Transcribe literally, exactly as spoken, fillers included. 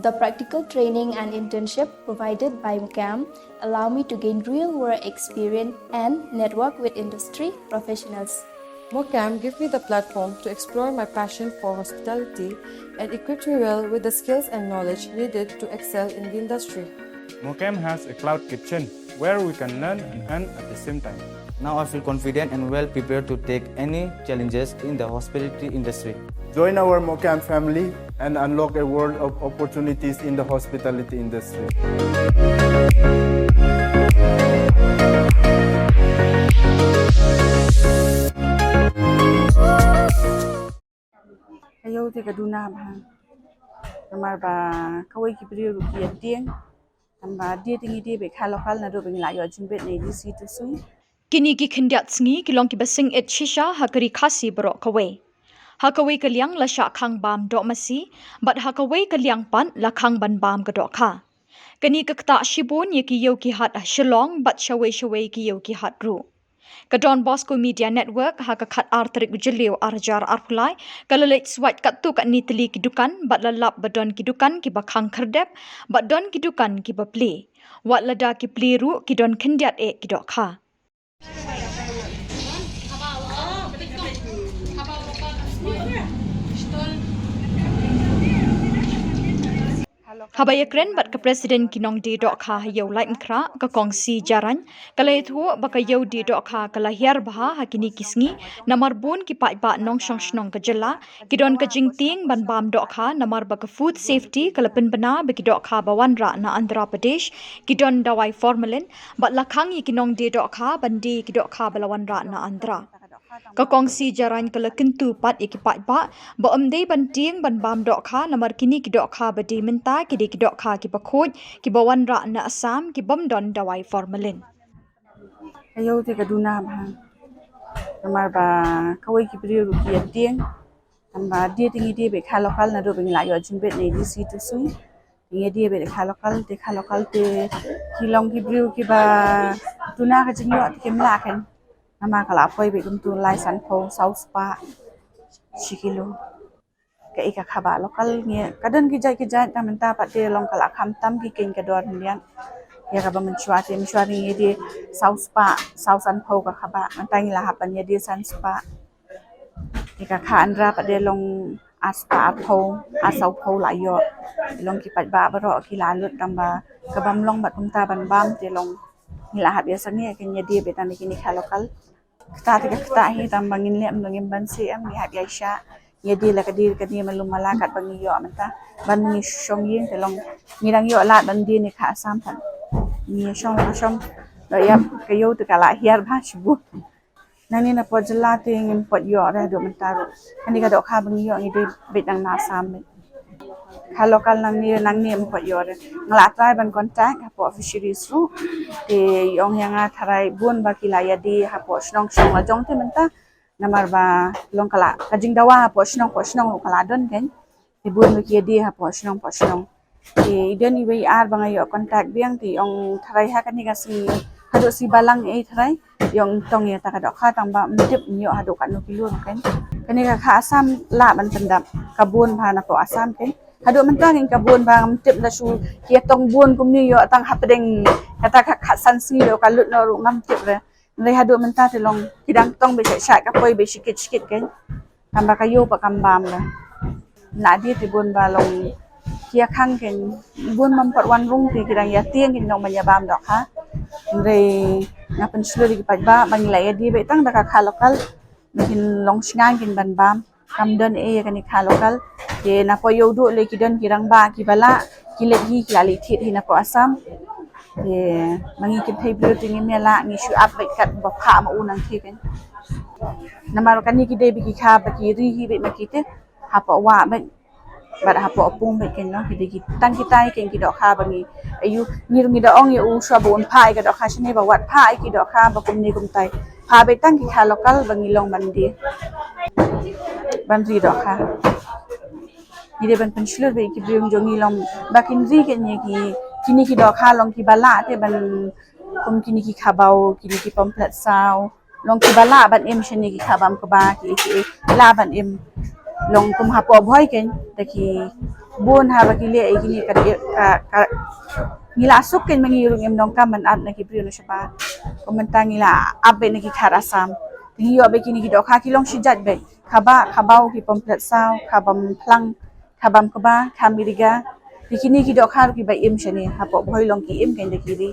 The practical training and internship provided by MOCAM allow me to gain real-world experience and network with industry professionals. MOCAM gave me the platform to explore my passion for hospitality and equipped me well with the skills and knowledge needed to excel in the industry. MOCAM has a cloud kitchen where we can learn and earn at the same time. Now I feel confident and well prepared to take any challenges in the hospitality industry. Join our MOCAM family and unlock a world of opportunities in the hospitality industry. Ka ïew te ka duna bha. Namar ba kawei ki briew ruh ki ïa tieng. Tang ba die te ngi die beit kha local naduh ba ngi la ïoh jingbit na D C tu sui. Kine ki khyndiat sngi ki long kiba sngewsih shisha ha ka ri Khasi baroh kawei. Ha kawei ka liang la shah khang bam doh masi, bad ha kawei ka liang pat la khang ban bam ka dohkha. Kane ka ktah shibun ïa ki ïew ki hat ha Shillong bad shawei shawei ki ïew ki hat ruh. Ka Don Bosco Media Network ha ka khat ar tarik u Jylliew ar hajar arphew lai ka la leit swait katto katne tylli ki dukan bad la lap ba don ki dukan kiba khang khyrdep bad don ki dukan kiba plie. Wat lada ki plie ruh ki don khyndiat eh ki dohkha. Haba ïakren bad ka President ki nongdie dohkha ha Ïew Laitumkhrah, ka Kong C Jarain, ka la ïathuh ba ka ïew die dohkha ka la hiar bha ha kine ki sngi namar bun ki paidbah nongshong shnong ka jylla ki don ka jingtieng ban bam dohkha namar ba ka Food Safety ka la pynbna ba ki dohkha ba wanrah na Andhra Pradesh ki don dawai formalin bad la khang ïa ki nongdie dohkha ban die ïa ki dohkha ba la wanrah na Andhra. Ka Kong C Jarain ka la kyntu pat ïa ki paidbah ba ym dei ban tieng ban bam dohkha namar kine ki dohkha ba die mynta ki dei ki dohkha kiba khuid kiba wanrah na Assam ki bym don dawai formalin. Ka ïew te ka duna bha. Namar ba kawei ki briew ruh ki ïa tieng. Tang ba die te ngi die beit kha local naduh ba ngi la ïoh jingbit na D C tu sui. Ngi die beit kha local te kha local te ki long ki briew kiba duna ka jingïoh te kim lah kan. Namar ka la poi beit kumtu lai sanphew saw spah shi kilo. Ka i ka kha ba local ngi ka don ki jait ki jait tang mynta pat te long ka la kham tam ki keiñ ka dor hynlian. Ïa kaba mynshuwa te mynshuwa ngi die saw spah saw sanphew ka kha ba mynta ngi la hap ban ïa die san spah. Ïa ka kha Andhra pat de long ar spah arphew ar sawphew la ïoh. Long ki paidbah baroh ki la lut tang ba ka bym long bad kumta ban bam te long ngi la hap ïa sangeh ka ïa die beit tang da kine kha local. Kata te ka kata hi tang ba ngin leh em ngim ban seh em ngi hap ïa sha ïa die la ka die ka die malu mala kat ba ngi ïoh mynta ban ngi shong ïing te long ngi dang ïoh lad ban die ne kha Assam pat. Ngi shong la shong la ïap ka ïew te ka la hiar bha shibun. Nangne na pdeng jylla te ngim pat ïoh re haduh mynta ruh. Kane ka dohkha ba ngi ïoh ngi dei beit nang na Assam beit. Kha local nangne nangne ngim pat ïoh re. Nga la try ban contact hapoh fisheries ruh. Te i ong ïa nga tharai bun ba ki la ïa die hapoh shnong shnong la jong te mynta. Namar ba long ka la ka jingdawa hapoh shnong hapoh shnong ruh ka la don keiñ. Te bun ba ki ïa die hapoh shnong hapoh shnong. Te i don iwei i ar ba nga ïoh contact biang te i ong tharai ha kane ka sngi haduh sngi balang ei tharai i ong tong ïa ta ka dohkha tang ba ym tip ym ïoh haduh katno kilo ruh keiñ. Kane ka kha Assam lah ban pyndap ka bun bha napoh Assam keiñ. Haduh mynta keiñ ka bun bha ngam tip la shu ki ïa tong bun kumne ïoh tang hapdeng kata ka khatsan sngi ïoh ka lut noh ruh ngam tip re. Hynrei haduh mynta te long ki dang tong beit shait shait ka poi beit shikit shikit keiñ. Tang ba ka ïew pat kam bam re. Naduh te bun ba long ki ïa khang keiñ bun bym pat wan rung te ki dang ïa tieng keiñ long ban ïa bam dohkha. Hynrei nga pynshlur ïa ki paidbah ba ngi la ïa die beit tang da ka kha local. Ba kin long shngain keiñ ban bam. Kam don ei ïa kane kha local. Te napoh ïew duh lei ki don ki rangbah kiba lah ki leit hi ki la leit thied hi napoh Assam. Te ma ngi ki thei briew te ngim ïa lah ngi shu ap beit kat ba phah ma u nang thie keiñ. Namar kane ki dei beit ki kha ba ki ri hi beit ma ki te hapoh wah beit bad hapoh pung beit keiñ noh ki dei ki tang kitai keiñ ki dohkha ba ngi ayu ngi ngi da ong ïa u shuwa ba un phah ïa ka dohkha shane ba wat phah ïa ki dohkha ba kumne kumtai. Phah beit tang ki kha local ba ngi long ban die. Ban ri dohkha. Ngi dei ban pynshlur beit ki briew jong ngi long ba kin ri keiñ ïa ki kine ki dohkha long kiba lah te ban kum kine ki khabaw kine ki pomfret saw long kiba lah ban im shane ki khabam kaba ki ki lah ban im long kum hapoh bhoi keiñ da ki Bun haba ki leh ïa kine ka, ka, ka, ngi la suk kein ma ngi ruh ngim nongkam ban ap na ki briew na shabar. Kumta ngi la ap beit na ki khar Assam. Te ngi ïoh beit kine ki dohkha ki long shi jait beit. Kaba, kaba u ki pom plet saw, kaba phlang, kaba kba, kaba miriga. Te kine ki dohkha ruh kiba im shane, hapoh Bhoi long ki im kein da ki ri.